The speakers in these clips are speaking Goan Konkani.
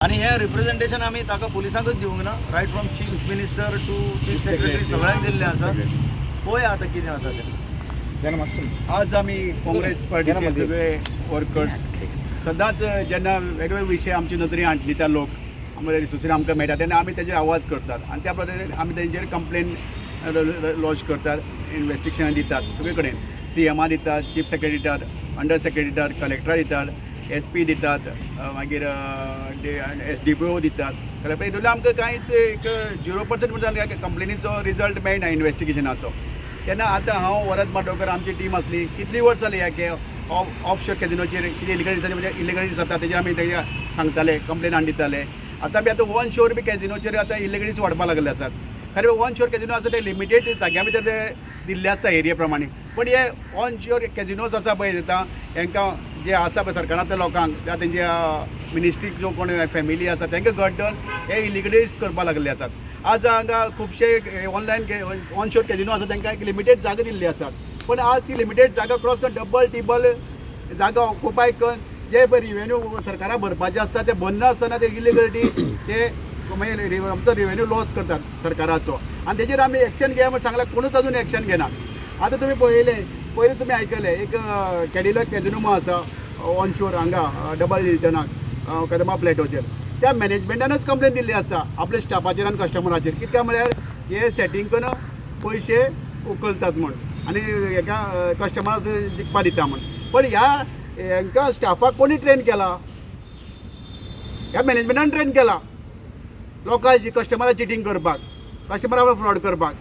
आनी हें रिप्रेझेंटेशन आमी ताका पुलिसांकूच दिवंक ना, right from chief minister to chief secretary सगळ्यांक दिल्लें आसा. पळोवया आतां कितें जाता तें. आज आमी काँग्रेस पार्टीचे सगळे वर्कर्स सदांच जेन्ना वेगवेगळे विशय आमचे नजरे हाडटा लोक आमचे रिसोर्सीस आमकां मेळटा तेन्ना आमी तेजेर आवाज करतात आनी त्या प्रमाणे आमी तेंचेर कंप्लेन लॉन्च करतात, इन्वेस्टिगेशन दितात सगळे कडेन. सी एमा दितात, चीफ सेक्रेटरी दितात, अंडर सेक्रेटरी दितात, कलेक्टरा दितात, एस पी दितात, मागीर एस डी पी ओ दितात. कलेक्टर हितूंतल्यान आमकां कांयच एक 0% म्हणजे कंप्लेनीचो रिजल्ट मेळना इन्वेस्टिगेशनाचो. तेन्ना आतां हांव वरद माडोकर आमची टीम आसली, कितली वर्सां जाली ह्या ऑफ शोर कॅजिनोचेर कितें इलिगल म्हणजे इलिगल जाता तेजेर आमी तेजे सांगताले, कंप्लेन हाडून दिताले. आतां बी आतां ऑन शोर बी कॅजिनोचेर आतां इलिगलीज वाडपाक लागले आसात. खरें ऑन शोर कॅजिनो आसा ते लिमिटेड जाग्या भितर ते दिल्ले आसता एरिया प्रमाणे, पूण हे ऑन शोर कॅजिनोज आसा पळय आतां हेंकां जे आसा पळय सरकारांतल्या लोकांक त्या तेंच्या मिनिस्ट्रीक जो कोण फॅमिली आसा तांकां घट धरून हे इलिगलीज करपाक लागले आसात. आज हांगा खुबशे ऑनलायन ऑन शोर कॅजिनो आसा तांकां एक लिमिटेड जागा दिल्ली आसात, पूण आज ती लिमिटेड जागा क्रॉस करून डबल टिबल जागा ऑक्युपाय करून जे पळय रिवेन्यू सरकाराक भरपाचे आसता ते भरना आसतना ते इलिगलिटी ते मागीर आमचो रिवेन्यू लॉस करतात सरकाराचो. आनी तेजेर आमी एक्शन घेया म्हण सांगलां, कोणूच अजून एक्शन घेना. आतां तुमी पळयलें, पयलीं तुमी आयकलें एक कॅडिलॅक कॅजिनो म्हूण आसा ऑन शोर हांगा डबल हिल्टनाक कदंबा प्लेटोचेर, त्या मॅनेजमेंटानूच कंप्लेन दिल्ली आसा आपल्या स्टाफाचेर आनी कस्टमराचेर. कित्याक म्हळ्यार हे सेटींग करून पयशे उखलतात म्हूण आनी हेका कस्टमराक जिखपा दिता म्हूण. पण ह्या हेंकां स्टाफाक कोणी ट्रेन केला? ह्या मॅनेजमेंटान ट्रेन केला लोकांची कस्टमराक चिटींग करपाक, कस्टमरा फ्रॉड करपाक.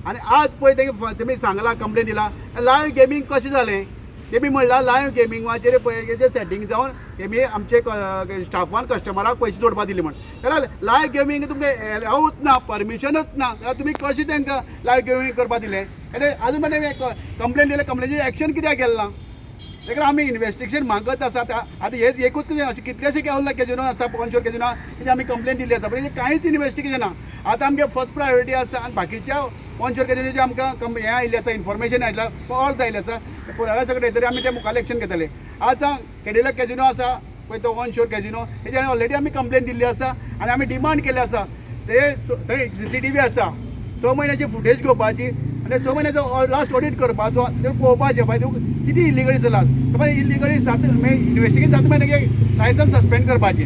आनी आज पळय तेमी सांगलां, कंप्लेन दिला, लायव गेमींग कशें जालें? तेमी म्हणलां लायव गेमिंगाचेर पळय सेटींग जावन तेमी आमचे स्टाफान कस्टमराक पयशे जोडपा दिले म्हण. जाल्यार लायव गेमींग तुमकां एलावूच ना, परमिशनूच ना, जाल्यार तुमी कशें तांकां लायव गेमींग करपा दिलें? आनी आजून मेरेन कंप्लेन दिले, कंप्लेनीचेर एक्शन कित्याक केलें ना? ताका आमी इन्वेस्टिगेशन मागत आसात. आतां हेच एकूच कशें अशें कितलेशे ऑनलायन कॅजिनो आसा, ऑनशोर कॅजिनो, तेजी आमी कंप्लेन दिल्ली आसा, पूण कांयच इन्वेस्टिगेशन ना. आतां आमगे फर्स्ट प्रायोरिटी आसा आनी बाकीच्या ऑनशोर कॅजिनोचे आमकां हें आयिल्लें आसा, इन्फॉर्मेशन आयलां, अर्ज आयिल्लें आसा, पुराव्या सगळे तरी आमी ते मुखार एक्शन घेतले. आतां कॅडिलॅक कॅजिनो आसा पळय तो ऑनशोर कॅजिनो, तेजेर ऑलरेडी आमी कंप्लेन दिल्ली आसा आनी आमी डिमांड केल्ले आसा ते थंय CCTV आसा, 6 म्हयन्याची फुटेज घेवपाची आनी 6 म्हयन्याचो लास्ट ऑडीट करपाचो, पळोवपाचें बाय कितें इलिगली चलात. समज इलिगली जाता मागीर इन्वेस्टिगेट जाता मागीर लायसन्स सस्पेंड करपाचें.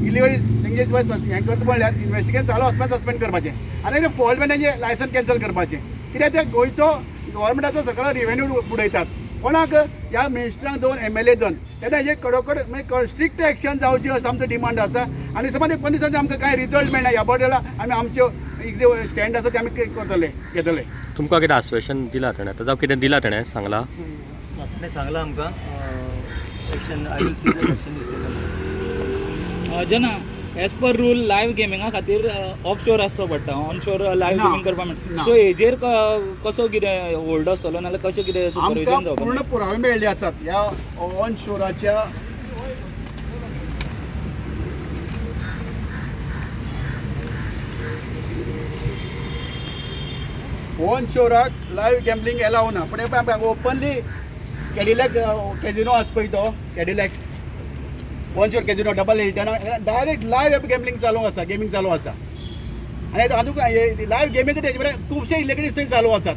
इलिगली तेंगे हें करता म्हणल्यार इन्वेस्टिगेट चालू आसतना सस्पेंड करपाचें आनी फॉल्ट मागीर तेंचे लायसन्स कॅन्सल करपाचें. कित्याक ते गोंयचो गव्हर्मेंटाचो सगळो रिवेन्यू बुडयतात कोणाक ह्या मिनिस्टरांक दोन MLA दोन. तेन्ना हेजेर कडोकड मागीर स्ट्रिक्ट एक्शन जावची असो आमचो डिमांड आसा. आनी समज 15 दिसांनी आमकां कांय रिजल्ट मेळना ह्या बॉडला आमी आमच्यो इतल्यो स्टँड आसा ते आमी करतले घेतले. तुमकां कितें आश्वासन दिलां ताणें आतां, जावं कितें दिलां ताणें सांगलां? ताणें सांगलां आमकां action, I will see that action is taken. जना एज पर रूल लायव गेमिंगा खातीर ऑफ शोर आसचो पडटा, ऑन शोर लायव गेमिंग करपाक मेळटा. सो हेजेर कसो कितें होल्ड आसतलो नाल्यार कशें कितें सुपरविजन जावपाक? पूर्ण पुरावे मेळिल्ले आसात ह्या ऑन शोराच्या. ऑन शोराक लायव गॅम्बलिंग एलाव ना, पूण ओपनली कॅडिलॅक कॅजिनो आसा पळय तो Cadillac on shore casino double Hilton direct live gambling चालू आसा, गेमींग चालू आसा. आनी आतां लायव गेमींग तेजे कडेन खुबशे इलिगलीज थंय चालू आसात.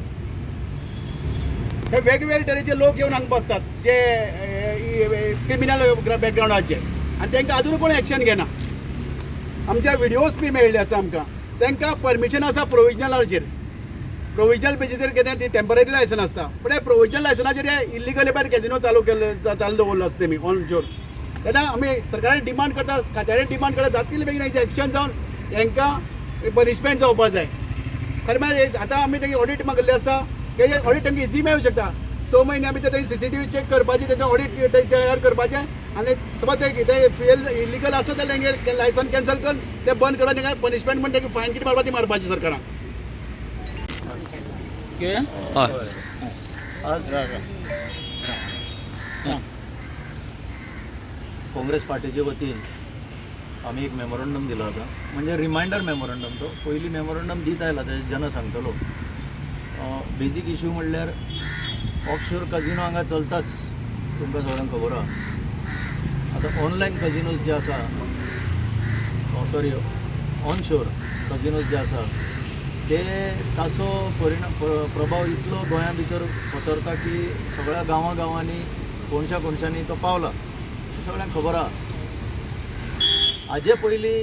ते वेगवेगळे तरेचे लोक येवन हांगा बसतात जे क्रिमिनल बॅकग्रावंडाचे आनी तांकां अजून कोण एक्शन घेना. आमच्या विडियोज बी मेळिल्ले आसा आमकां, तांकां परमिशन आसा प्रोविजनलाचेर, प्रोविजनल बेजीसर कितें ती टेंपररी लायसन आसता, पूण हे प्रोविजनल लायसनाचेर हे इल्लिगल कॅजिनो चालू केल्ले चालू दवरलो आसता तेमी ऑन शोर. तेन्ना आमी सरकारान डिमांड करता, खात्यान डिमांड करता जातले बेगीन हेंचें एक्शन जावन हेंकां पनिशमेंट जावपा जाय. खरें म्हळ्यार आतां आमी तेंगे ऑडीट मागिल्लें आसा, तेजें ऑडीट तांकां इजी मेळूंक शकता. 6 म्हयन्या भितर तेंची CCTV check करपाची, तेंचे ऑडीट तयार करपाचें आनी समज ते कितें फ्युएल इलिगल आसा जाल्यार तेंगे लायसन कॅन्सल करून ते बंद करून तेंकां पनिशमेंट म्हण तेंकां फायन कितें मारपा ती मारपाची सरकारान. आज काँग्रेस पार्टीचे वतीन आमी एक मेमोरंडम दिला आतां, म्हणजे रिमायंडर मेमोरंडम. तो पयलीं मेमोरंडम दीत आयला तें जेन्ना सांगतलो. बेजीक इशू म्हणल्यार ऑफशोर कजिनो हांगा चलताच, तुमकां सगळ्यांक खबर आहा. आतां ऑनलायन कजिनोज जे आसा सॉरी, ऑनशोर कजिनोज जे आसा ते ताचो परिणाम प्रभाव इतलो गोंया भितर पसरता की सगळ्या गांवां गांवांनी, कोनशा कोनशांनी तो पावला, हें सगळ्यांक खबर आहा. हाजे पयलीं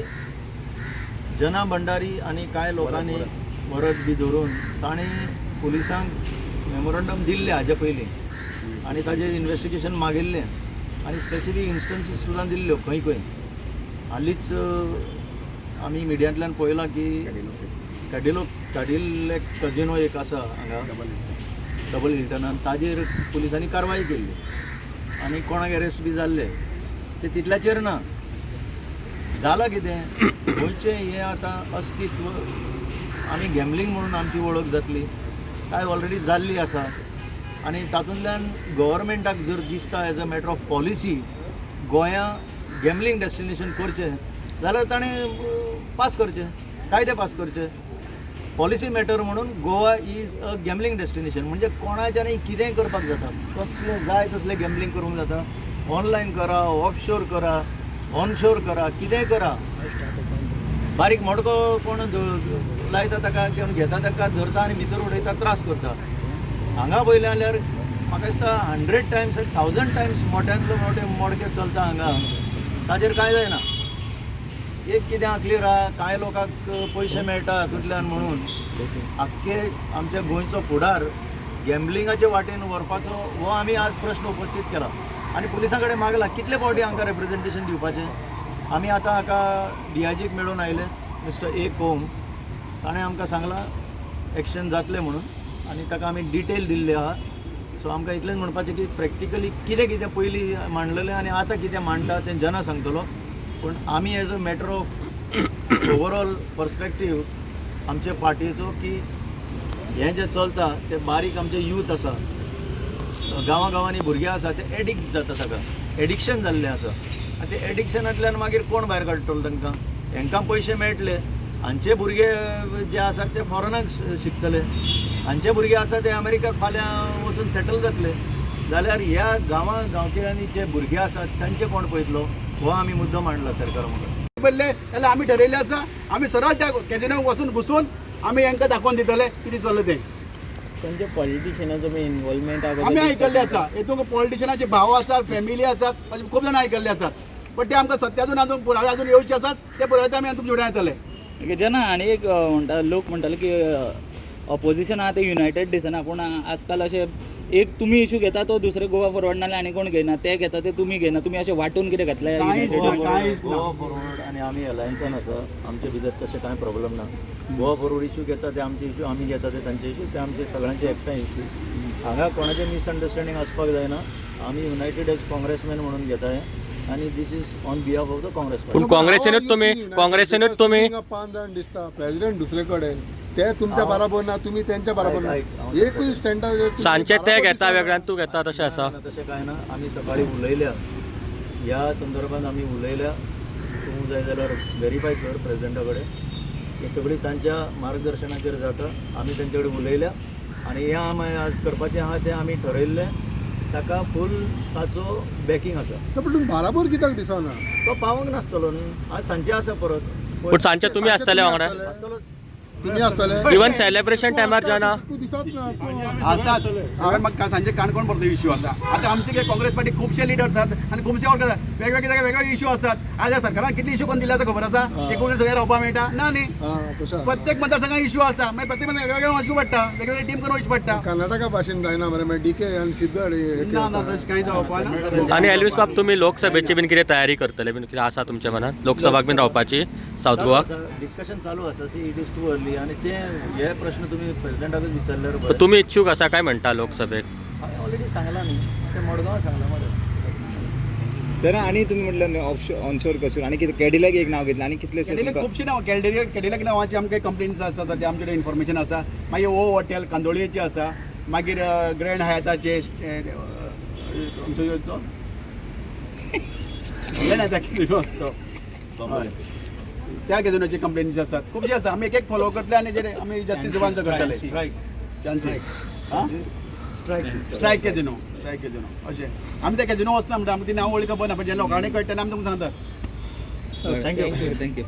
जना भंडारी आनी कांय लोकांनी वरद बी धरून तांणी पुलिसांक मेमोरंडम दिल्लें हाजे पयलीं आनी ताजेर इन्वेस्टिगेशन मागिल्लें आनी स्पेसिफीक इन्स्टन्सीस सुद्दां दिल्ल्यो खंय खंय. हालींच आमी मिडियांतल्यान पळयलां की कॅडिलॅक कजिनो एक आसा हांगा डबल हिल्टनान, ताजेर पुलिसांनी कारवाय केल्ली आनी कोणाक अरेस्ट बी जाल्ले. ते तितल्याचेर ना जालां कितें, गोंयचें हें आतां अस्तित्व आनी गॅमलींग म्हणून आमची वळख जातली काय ऑलरेडी जाल्ली आसा. आनी तातूंतल्यान गव्हर्मेंटाक जर दिसता as a matter of policy गोंया गॅमलींग डेस्टिनेशन करचें जाल्यार ताणें पास करचें, कायदे पास करचे, पॉलिसी मॅटर म्हणून Goa is a gambling destination. म्हणजे कोणाच्यानय कितेंय करपाक जाता, कसलें जाय तसलें गॅमलींग करूंक जाता, ऑनलायन करा, ऑफशोर करा, ऑनशोर करा, कितेंय करा. बारीक मडको कोण लायता ताका, कोण घेता ताका, धरता आनी भितर उडयता, त्रास करता. हांगा पळयलें जाल्यार म्हाका दिसता 100 टायम्स, 1000 टायम्स मोठ्यांतले मोठे मडके चलता हांगा, ताजेर कांय जायना. एक कितें क्लियर आहा, कांय लोकांक पयशे मेळटा हातूंतल्यान म्हणून आख्खे आमच्या गोंयचो फुडार गॅम्बलिंगाचे वाटेन व्हरपाचो हो आमी आज प्रश्न उपस्थीत केला आनी पुलिसां कडेन मागला कितले फावटी हांकां रेप्रेजेंटेशन दिवपाचें. आमी आतां हाका डीआयजीक मेळून आयले, मिस्टर ए कोम. ताणें आमकां सांगलां एक्शन जातलें म्हणून आनी ताका आमी डिटेल दिल्ली आहा. सो आमकां इतलेंच म्हणपाचें की प्रॅक्टिकली कितें कितें पयलीं मांडलेलें आनी आतां कितें मांडटा तें जना सांगतलो. पूण आमी as a matter of overall perspective आमचे पार्टीचो की हें जें चलता तें बारीक आमचे यूथ आसा, गांवां गांवांनी भुरगे आसा, ते एडिक्ट जाता, ताका एडिक्शन जाल्लें आसा. आनी ते एडिक्शनांतल्यान मागीर कोण भायर काडटलो तांकां? हांकां पयशे मेळटले, हांचे भुरगे जे आसात ते फॉरनाक शिकतले, हांचे भुरगे आसा ते अमेरिकाक फाल्यां वचून सेटल जातले. जाल्यार ह्या गांवां गांवगिऱ्यांनी जे भुरगे आसात तांचे कोण पळयतलो? हो आमी मुद्दो मांडला सरकारा मुखार. पडले जाल्यार आमी ठरयल्लें आसा, आमी सरळ त्या कॅजिनोक वचून घुसून आमी हांकां दाखोवन दितले कितें चल्लां तें. खंयच्या पॉलिटिशियनाचो बी इन्वॉल्वमेंट आसा? आमी आयकल्ले आसा, हेतून पॉलिटिशियनाचे भाव आसात, फॅमिली आसात, अशे खूब जाणां आयकल्ले आसात. पण ते आमकां सत्य अजून अजून पुरावे अजून येवचे आसात, ते पुरावे आमी तुमच्या फुड्यान येतले. ओके जना, आनी एक म्हणटा, लोक म्हणटाले की ऑपोजिशन आहा ते युनायटेड दिसना, पूण आजकाल अशें एक तुमी इशू घेता तो दुसरे गोवा फॉरवर्ड नाल्यार आनी कोण घेयना, ते घेता ते तुमी घेयना, तुमी अशें वांटून कितें घातलें? कांयच ना, कांयच ना. गोवा फॉरवर्ड आनी आमी अलायन्सान आसा, आमचे भितर तशें कांय प्रॉब्लम ना. गोवा फॉरवर्ड इशू घेता ते आमचे इशू, आमी घेता ते तांचे इशू, ते आमचे सगळ्यांचे एकठांय इशू. हांगा कोणाचें मिसअंडरस्टँडींग आसपाक जायना. आमी युनायटेड एज काँग्रेसमॅन म्हणून घेता हें आनी this is on behalf of the Congress पूण पार्टी. काँग्रेसीनूच तुमी पांच जाण दिसता, प्रेसिडेंट दुसरे कडेन, ते तुमच्या बराबर ना, तुमी तेंच्या बराबर ना. ऐक, ऐक, एकूय स्टँडा. सांजचे ते घेता वेगळ्यान, तूं घेता, तशें आसा? ना, तशें कांय ना. आमी सकाळी उलयल्या ह्या संदर्भात, आमी उलयल्या. तूं जाय जाल्यार वेरीफाय कर प्रेसिडेंटा कडेन. हें सगळीं तांच्या मार्गदर्शनाचेर जाता. आमी तांचे कडेन उलयल्या आनी हें आमी आज करपाचें आहा तें आमी ठरयल्लें, ताका फूल ताचो बॅकींग आसा. पूण तुमी बराबर कित्याक दिसना? तो पावंक नासतलो न्ही, आज सांजचे आसा परत. पूण सांजचे तुमी आसतले वांगडा? आसतलोच. तुमी आसतले. इवन सेलिब्रेशन टायमार जना तूं दिसत ना. आसात कारण म्हाका सांजे काणकोण परत इश्यू आसा. आतां आमचे कितें काँग्रेस पार्टी खुबशे लिडर्स आसात आनी खुबशे ऑर्गनायझ वेगवेगळे जाग्यार वेगवेगळे इश्यू आसात. आज ह्या सरकारान कितले इश्यू करून दिले आसा खबर आसा? एकूण सगळें रावपाक मेळटा ना न्ही. आं, तशें. प्रत्येक मतदारसंघात इश्यू आसा, मागीर प्रत्येक मतदार वेगवेगळे वचूं पडटा, वेगवेगळे टीम करून वचचें पडटा. कर्नाटका भाशेन जायना मरे, मागीर डीके आनी सिद्ध. ना ना, तशें कांय जावपा ना. आनी एल्वीस बाब, तुमी लोकसभेची बीन कितें तयारी करतले बीन, कितें आसा तुमच्या मनात लोकसभाक बीन रावपाची सावथ गोवा? डिस्कशन चालू आसा. See, it is too early आनी ते हे प्रश्न तुमी प्रेसिडेंटाकूच विचारल्यार बरें. तुमी इच्छूक आसा काय म्हणटा लोकसभेक? हांवें ऑलरेडी सांगलां न्ही, तें मडगांव सांगलां मरे. तर आणि तुम्ही म्हटलं ऑफशोर ऑनशोर कसून आणि कितें कॅडिलॅक एक नाव घेतलं आणि कितलेशे कॅडिलॅक तुमकां खुबशीं नांवां, कॅडिलॅक नांवाची आमकां कंप्लेन्स आसा सद्या, आमचे कडेन इन्फॉर्मेशन आसा. मागीर ओ हॉटेल कांदोळेचे आसा, मागीर ग्रँड हयाताचे, आमचो तो ग्रँड हयाता कितें आसा तो, हय. त्या कॅजिनोची कंप्लेन्स आसात खुबशी आसा. आमी एक एक फॉलो करतले आनी जें आमी जस्टीस आन्सर करतले. Strike. Chances strike. Strike casino, strike casino अशें आमी त्या कॅजिनो वचना म्हणटा, आमकां ती नांव वळी खबर ना, पण जेन्ना लोकांनी कळटा तेन्ना आमी तुमकां सांगतात. Thank you. Thank you, thank you.